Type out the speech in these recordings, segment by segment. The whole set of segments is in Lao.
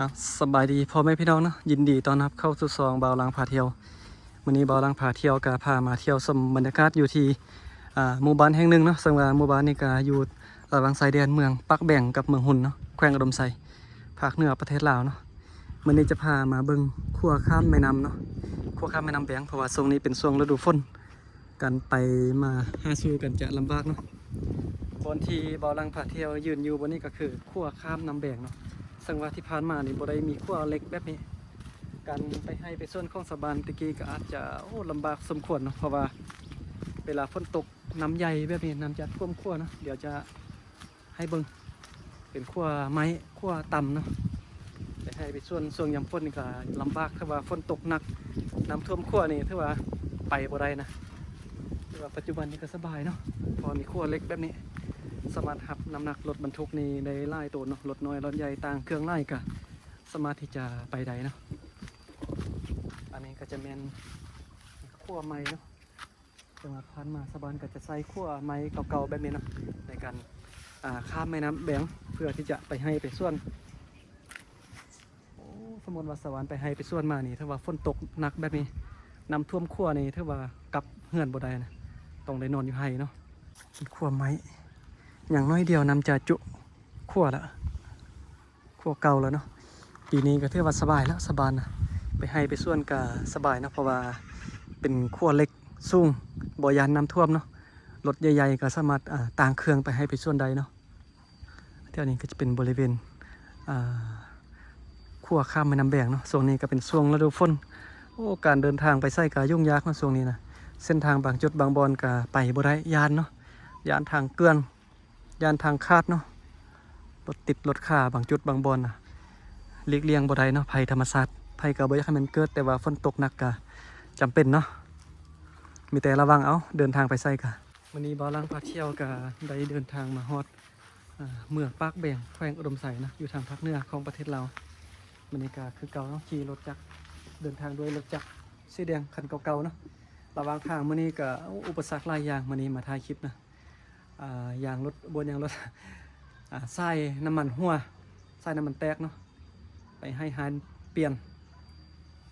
ເອົາ ສະບາຍດີພໍ່ແມ່ພີ່ນ້ອງເນາະ, ຍິນດີຕ້ອນຮັບເຂົ້າສູ່ຊ່ອງບ່າວຫຼັງພາທ່ຽວ. ມື້ນີ້ບ່າວຫຼັງພາທ່ຽວກໍພາມາທ່ຽວຊົມບັນຍາກາດຢູ່ທີ່ ອ່າ ໝູ່ບ້ານແຫ່ງໜຶ່ງເນາະ, ເຊິ່ງວ່າໝູ່ບ້ານນີ້ກໍຢູ່ລະຫວ່າງຊາຍແດນເມືອງປາກແບງກັບເມືອງຮຸນເນາະ, ແຂວງອຸດົມໄຊ, ພາກເໜືອປະເທດລາວເນາະ. ມື້ນີ້ຈະພາມາເບິ່ງຂົວຂ້າມແມ່ນ້ຳເນາະ, ຂົວຂ້າມແມ່ນ້ຳແບງ, ເພາະວ່າຊ່ວງນີ້ເປັນຊ່ວງລະດູຝົນ. ການໄປມາຫາສູ່ກັນຈະລຳບາກເນາະ. ບ່ອນທີ່ບ່າວຫຼັງພາທ່ຽວຢືນຢູ່ບ່ອນນີ້ກໍຄືຂົວຂ້າມນ້ຳແບງເນາະ, ເຊິ່ງວ່າທີ່ຜ່ານມານີ້ບໍ່ໄດ້ມີຂົວເຫຼັກແບບນີ້. ການໄປໄຮ່ໄປສວນຂອງຊາວບ້ານແຕ່ກີ້ກໍອາດຈະ ໂອ້ ລຳບາກສົມຄວນເນາະ, ເພາະວ່າເວລາຝົນຕົກນ້ຳໃຫຍ່ແບບນີ້ ນ້ຳຈະຖ້ວມຂົວເນາະ. ດຽວຈະ ໃຫ້ເບິ່ງ ເປັນຂົວໄມ້ ຂົວຕ່ຳເນາະ. ໄປໄຮ່ໄປສວນຊ່ວງຍາມຝົນນີ້ກໍລຳບາກ, ຖ້າວ່າຝົນຕົກໜັກ ນ້ຳຖ້ວມຂົວນີ້ຖືວ່າໄປບໍ່ໄດ້ນະ. ແຕ່ວ່າປັດຈຸບັນນີ້ກໍສະບາຍເນາະ, ເພາະມີຂົວເຫຼັກແບບນີ້ ສາມາດຮັບນ້ຳໜັກລົດບັນທຸກນີ້ໄດ້ຫຼາຍໂຕເນາະ, ລົດນ້ອຍລົດໃຫຍ່ຕ່າງເຄື່ອງຫຼາຍກໍສາມາດທີ່ຈະໄປໄດ້ເນາະ. ອັນນີ້ກໍຈະແມ່ນຂົວໃໝ່ເນາະ. ແຕ່ວ່າຜ່ານມາຊາວບ້ານກໍຈະໃຊ້ຂົວໄມ້ເກົ່າໆແບບນີ້ເນາະ ໃນການ ອ່າ ຂ້າມແມ່ນ້ຳແບງ ເພື່ອທີ່ຈະໄປໄຮ່ໄປສວນ. ໂອ້ ສົມມຸດວ່າຊາວບ້ານໄປໄຮ່ໄປສວນມານີ້ ຖ້າວ່າຝົນຕົກໜັກແບບນີ້ ນ້ຳຖ້ວມຂົວນີ້ ຖືວ່າກັບເຮືອນບໍ່ໄດ້ນະ, ຕ້ອງໄດ້ນອນຢູ່ໄຮ່ເນາະ. ເປັນຂົວໄມ້ ຢ່າງໜ້ອຍດຽວນ້ຳຈະຈຸຂົວລະ. ຂົວເກົ່າແລ້ວເນາະ. ປີນີ້ກໍຖືວ່າສະບາຍແລ້ວ, ຊາວບ້ານນະ ໄປໄຮ່ໄປສວນກໍສະບາຍເນາະ, ເພາະວ່າເປັນຂົວເຫຼັກສູງ ບໍ່ຢ້ານນ້ຳຖ້ວມເນາະ. ລົດໃຫຍ່ໆກໍສາມາດ ອ່າ ຕ່າງເຄື່ອງໄປໄຮ່ໄປສວນໄດ້ເນາະ. ແຖວນີ້ກໍຈະເປັນບໍລິເວນ ອ່າ ຂົວຂ້າມແມ່ນ້ຳແບງເນາະ. ຊ່ວງນີ້ກໍເປັນຊ່ວງລະດູຝົນ, ໂອ້ ການເດີນທາງໄປໃສກໍຫຍຸ້ງຍາກເນາະ ຊ່ວງນີ້ນະ. ເສັ້ນທາງບາງຈຸດບາງບ່ອນກໍໄປບໍ່ໄດ້, ຢ້ານເນາະ, ຢ້ານທາງເກື່ອນ. ຢ້ານທາງຂາດເນາະ, ລົດຕິດລົດຄາບາງຈຸດບາງບ່ອນນະ. ຫຼີກລ່ຽງບໍ່ໄດ້ເນາະ, ໄພທຳມະຊາດ ໃຜກໍບໍ່ຢາກໃຫ້ມັນເກີດ, ແຕ່ວ່າຝົນຕົກໜັກກະຈຳເປັນເນາະ, ມີແຕ່ລະວັງເອົາ ເດີນທາງໄປໃສກະ. ມື້ນີ້ບ່າວຫຼັງພາທ່ຽວກະໄດ້ເດີນທາງມາຮອດ ເມືອງປາກແບງ ແຂວງອຸດົມໄຊເນາະ, ຢູ່ທາງພາກເໜືອຂອງປະເທດລາວ. ມື້ນີ້ກະຄືເກົ່າເນາະ, ຂີ່ລົດຈັກ ເດີນທາງດ້ວຍລົດຈັກສີແດງຄັນເກົ່າໆເນາະ. ລະຫວ່າງທາງມື້ນີ້ກະ ໂອ້ ອຸປະສັກຫຼາຍຢ່າງ, ມື້ນີ້ມາຖ່າຍຄລິບນະ. ອ່າ ຢາງລົດ ບໍ່ ຢາງລົດ ອ່າ ສາຍນ້ຳມັນຮົ່ວ ສາຍນ້ຳມັນແຕກເນາະ, ໄປໃຫ້ຮ້ານປ່ຽນ,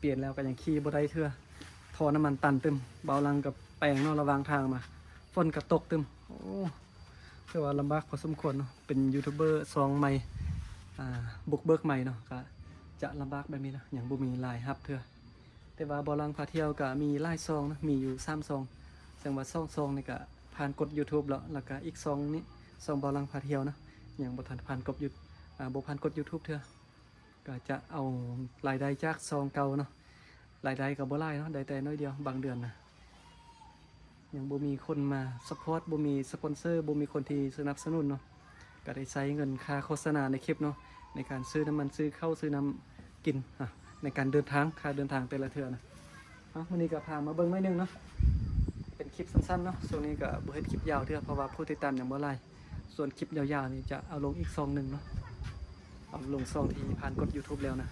ປ່ຽນແລ້ວກໍຍັງຂີ່ບໍ່ໄດ້ເທື່ອ, ທໍ່ນ້ຳມັນຕັນຕື່ມ. ເບົາຫຼັງກໍແປງເນາະ, ລະຫວ່າງທາງມາ ຝົນກໍຕົກຕື່ມ. ໂອ້ ຖືວ່າລຳບາກພໍສົມຄວນເນາະ, ເປັນຢູທູບເບີຊ່ອງໃໝ່ ອ່າ ບຸກເບີກໃໝ່ເນາະ, ກໍຈະລຳບາກແບບນີ້ເນາະ, ຍັງບໍ່ມີລາຍຮັບເທື່ອ. ແຕ່ວ່າບ່າວຫຼັງພາທ່ຽວກໍມີຫຼາຍຊ່ອງເນາະ, ມີຢູ່ສາມຊ່ອງ, ແສດງວ່າສອງຊ່ອງນີ້ກໍຜ່ານກົດຢູທູບແລ້ວ, ແລ້ວກໍອີກຊ່ອງນີ້ ຊ່ອງບ່າວຫຼັງພາທ່ຽວເນາະ, ຍັງບໍ່ທັນຜ່ານກົດຢູ ອ່າ ບໍ່ຜ່ານກົດຢູທູບເທື່ອ. ກໍຈະເອົາລາຍໄດ້ຈາກຊ່ອງເກົ່າເນາະ, ລາຍໄດ້ກໍບໍ່ຫຼາຍເນາະ, ໄດ້ແຕ່ໜ້ອຍດຽວ ບາງເດືອນນະ. ຍັງບໍ່ມີຄົນມາຊັບພອດ, ບໍ່ມີສະປອນເຊີ, ບໍ່ມີຄົນທີ່ສະໜັບສະໜູນເນາະ, ກໍໄດ້ໃຊ້ເງິນຄ່າໂຄສະນາໃນຄລິບເນາະ, ໃນການຊື້ນ້ຳມັນ, ຊື້ເຂົ້າ, ຊື້ນ້ຳກິນ, ອ່າ ໃນການເດີນທາງ, ຄ່າເດີນທາງແຕ່ລະເທື່ອນະ. ເອົາ ມື້ນີ້ກໍພາມາເບິ່ງໜ້ອຍໜຶ່ງເນາະ, ເປັນຄລິບສັ້ນໆເນາະ. ຊ່ວງນີ້ກໍບໍ່ເຮັດຄລິບຍາວເທື່ອ, ເພາະວ່າຜູ້ຕິດຕາມຍັງບໍ່ຫຼາຍ. ສ່ວນຄລິບຍາວໆນີ້ຈະເອົາລົງອີກຊ່ອງໜຶ່ງເນາະ, ເອົາລົງຊ່ອງທີ່ຜ່ານກົດຢູທູບແລ້ວນະ.